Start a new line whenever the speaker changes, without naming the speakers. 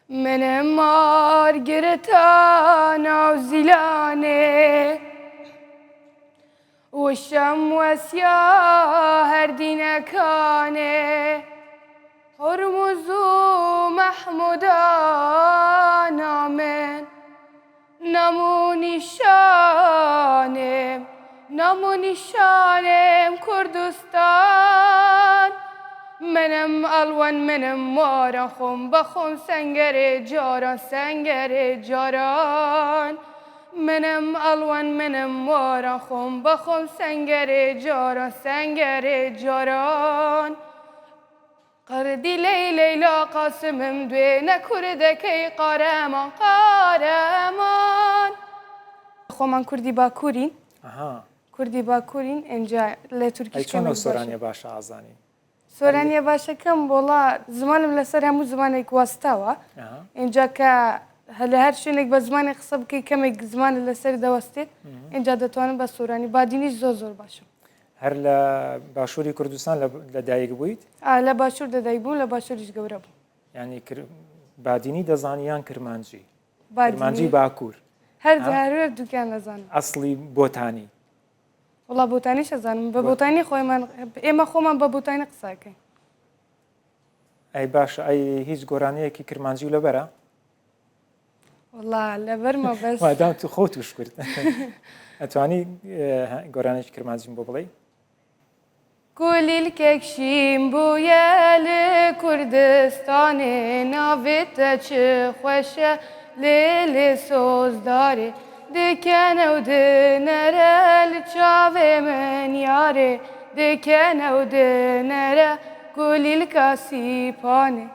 منم مار گرتا ناو زیلانێ وشەم وەسیا هەر دینەکانێ هورمز و مەحمودا نامن نام و نیشانێم نام و نیشانێم کوردستان منم ئەڵوەن منم ماران خۆم بە خۆم سەنگەرێ جاران سەنگەرێ جاران منم ئەڵوەن منم ماران خۆم بە خۆم سەنگەرێ جاران سەنگەرێ جاران قردی لەی لەیلا قاسمم دوێنە کوردەکەی قارەمان قارەمان. خۆمان کوردی باکوورین.
ئەها.
کوردی باکوورین ئینجا لە تورکیش
ئەی چۆن
کەمێک
ئەو
باشە.
سۆرانیە باشە ئازانی؟
سۆرانیە باشەکەم وەڵا زمانم لەسەر هەموو زمانێک وەستاوە
ئەها.
ئینجا کە لە هەر شوێنێک بە زمانێک قسە بکەی کەمێک زمانت لەسەر دەوەستێت ئینجا دەتوانم بە سۆرانی بادینیش زۆر زۆر باشم.
هەر لە باشووری کوردستان لە دایک بوویت؟
ئا لە باشوور دەدایک بووم لە باشووریش گەورە بووم.
یانی بادینی دەزانی یان کرمانجی؟ کرمانجی باکوور.
هەر هەردووکیان دەزانم.
ئەسڵی بۆتانی؟
وەڵا بۆتانیش ئەزانم بە بۆتانی خۆمان ئێمە خۆمان بە بۆتانی قسە ئەکەین.
ئەی باشە ئەی هیچ گۆرانییەکی کرمانجی لەبەرە؟
وەڵا لەبەرمە بەس
مادام تو خۆ توش کرد ئەتوانی گۆرانێکی کرمانجیم بۆ بڵێی؟
کولیلکێک شین بوویە لە کوردستانێ ناڤێ تە چ خوەشە لێ لێ سۆزدارێ دکەنە و دنەرە لە چاڤێ من یارێ دکەنە و دنەرە کولیلکا سیپانێ.